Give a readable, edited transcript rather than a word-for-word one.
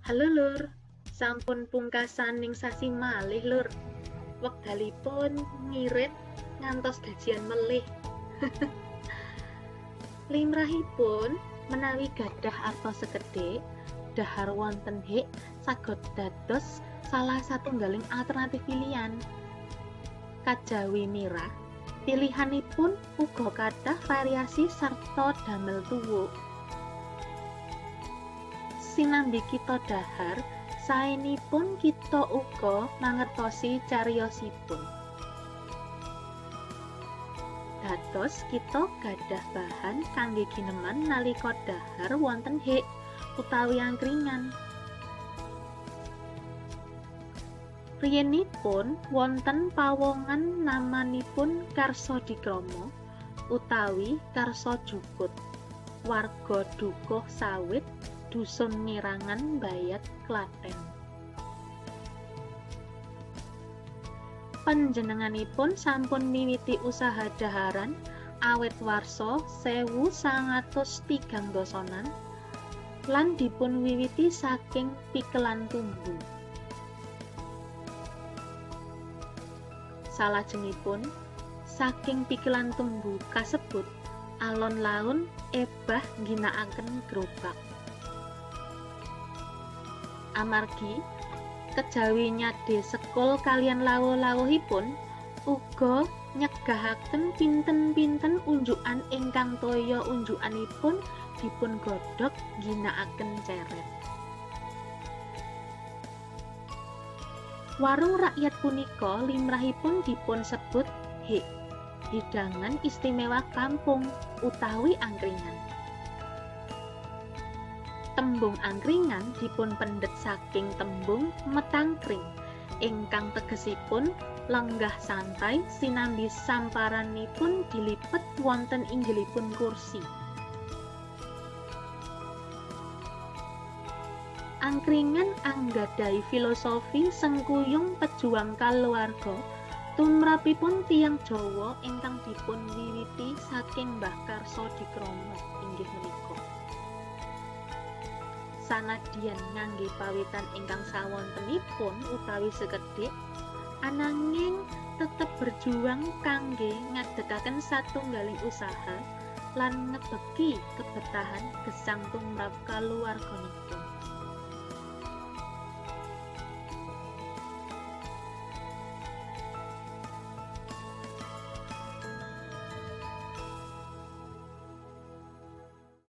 Halo lur, sampun pungkasaning sasi malih lur. Wekdalipun ngirit ngantos gajian melih. Limrahipun menawi gadah arta sekedhik, dhahar wonten hik saged dados salah satunggaling alternatif pilihan. Kajawi mirah, pilihanipun uga kathah variasi sarta damel tuwuk. Sinambi kita dhahar, saenipun kita uga mangertosi cariyosipun. Dados kita gadah bahan kangge gineman nalika dhahar wonten hik utawi angkringan. Riyenipun wonten pawongan namanipun Karsodikrama utawi Karso Jukut, warga Dukuh Sawit, Dusun Mirangan, Bayat, Klaten. Panjenenganipun sampun miwiti usaha dhaharan awit warsa 1903-an lan dipun wiwiti saking pikelan tumbu. Salajengipun, saking pikelan tumbu kasebut alon-laun ebah ngginakaken grobak. Amargi kejawi nyade sekul kaliyan lawuh-lawuhipun uga nyegahaken pinten-pinten unjukan ingkang toya unjukanipun dipun godhog ngginakaken ceret. Warung rakyat punika limrahipun dipun sebut hik, hidangan istimewa kampung utawi angkringan. Tembung angkringan dipun pendhet saking tembung metangkring ingkang tegesipun lenggah santai sinambi samparanipun dilipet wonten inggilipun kursi. Angkringan anggadhahi filosofi sengkuyung pejuang kaluwarga tumrapipun tiyang Jawa ingkang dipun wiwiti saking Mbah Karsodikrama inggih menika. Sanadyan ngangge pawitan ingkang sawontenipun utawi sekedhik, ananging tetep berjuang kangge ngadegaken satunggaling usaha lan ngebeki kebetahan gesang tumrap kaluwarganipun.